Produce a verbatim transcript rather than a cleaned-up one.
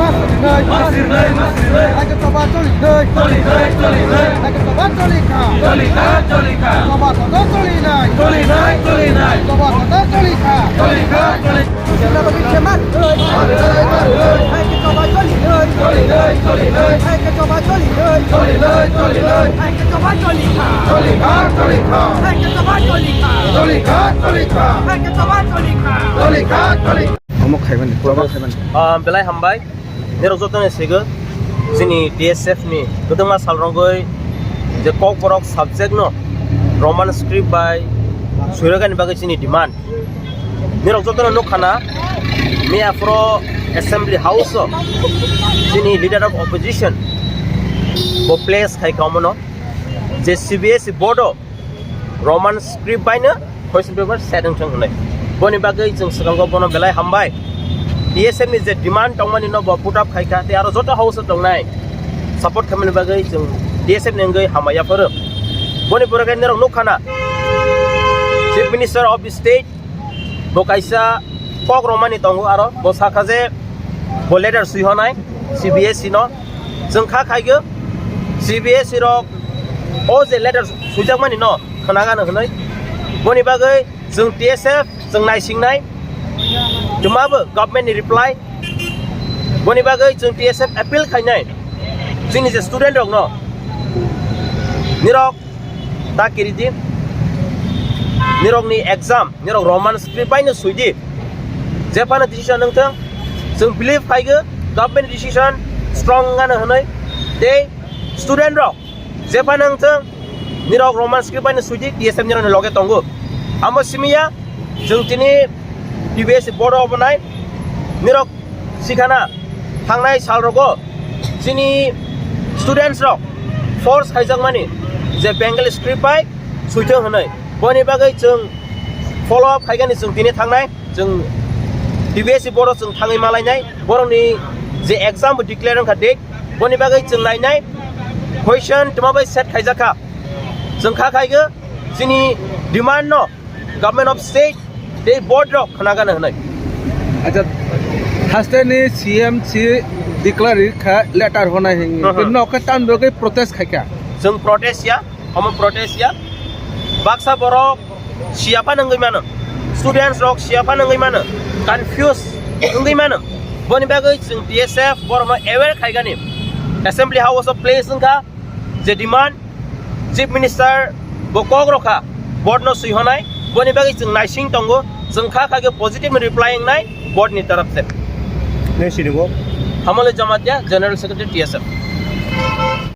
Masrinai, masrinai, masrinai. Hai khe choba choli nai. Choli nai, choli nai. Hai khe choba choli kha. Choli kha, choli kha. Choba kotor choli nai. Choli nai, choli nai. Choba kotor choli kha. Choli kha, choli. Masrinai, masrinai. Hai khe choba choli nai. Choli nai, choli nai. Hai khe choba choli nai. Choli nai, choli nai. Hai khe choba choli kha. Choli kha, choli kha. Hai khe choba choli kha. Choli kha, choli kha. Hai khe choba choli kha. Choli kha, choli kha. Omo khaimani, program khaimani. Ah, belai hambai. Nirok joto ni sego, chini T S F ni kwdwma sal rogwi je Kokborok subject no Roman script bai suiragani bagwi chini demand. Nirok joto no nukha na, miya phoro Assembly House o chini Leader of Opposition bo place khai kha omono je C B S E board o Roman script baino question paper set wng thung hwnwi. Boni bagwi chwng swkango bono belai hambai. T S F ni je demand tongmani no bo put up khai kha, tei aro joto house o tongnai support khaimani bagwi chwng T S F ni wngwi hambai yapharo. Boni pore khe norok nukha na, Chief Minister of the State bo kaisa kok romani tongo, aro bo sakha je bo letter swi honai C B S E no. Chwng kha khaigw C B S E rok o je letter swijakmani no khwnagano hwnwi. Boni bagwi chwng T S F chwng naisingnai, twmabo government ni reply. Boni bagwi chwng T S F appeal khainai chini je student rokno, nirok ta kiri di, nirokni exam nirok Roman script baino swi di. Jephano decision wng thung, chwng believe khaigw government decision strong wngano hwnwi. Tei student rok jephano wng thung, nirok Roman script baino swi di, T S F nirokni loge tongo. Amo simiya chwng tini T B S board o obonai nirok sikhana thangnai sal rogo chini students rok force khaijakmani je Bengali script bai swi thung hwnwi. Boni bagwi chwng follow up khaigani chwng tini thangnai. Chwng T B S board o chwng thangwi malainai, borokni je exam bo declare wngkha date, boni bagwi chwng nainai. Question twma bai set khaijakha, chwng kha khaigw chini demand no Government of State tei board rok khwnagano hwnwi. Acha, haste ni C M si declare kha letter honai hwnwi. Aha. Nokhe tam rogwi protest khaikha. Chwng protest ya, omo protest ya. Baksa borok siya phano wngwi mano, students rok siya phano wngwi mano, confuse wngwi mano. Boni bagwi chwng T S F borokno aware khaigani. Assembly House of place wngkha je demand, Chief Minister bo kok rokha, board no swi honai. Boni bagwi chwng naising tongo, chwng kha kha khe positive reply wngnai board ni taraf se. Nai sini bo? Hamole Jamatia, General Secretary T S F.